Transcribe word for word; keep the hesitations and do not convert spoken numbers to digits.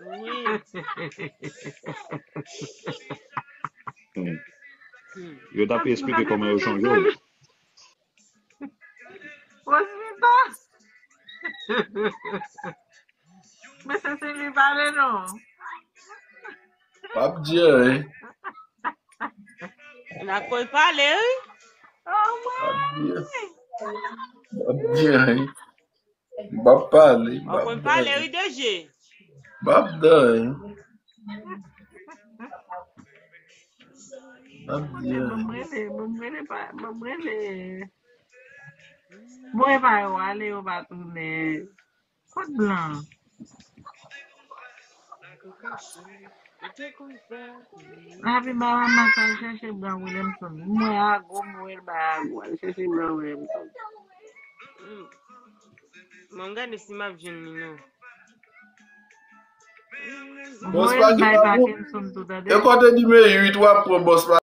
Wi. Hmm. Yo t ap esplike kòman yo chanje w. Rosmita. Mesye Sylvie pale non. M ap di anyen. N ap konn pale wi. M ap di anyen. M ap di anyen. M ap pale. M ap pale wi, D G. M ap di anyen. M ap di anyen. Mwen rele, mwen rele pa, mwen rele. Mwen pa yo ale, yo pa tounen. Kot blan? Lavi ba maman sa chèche blan Williamson. Mwen ago mwen ba ago al chèche blan Williamson. Mwen gade si m ap jwenn li non. Bòs pa gen pa gou. E kote di me uit w ap pran bòs pa.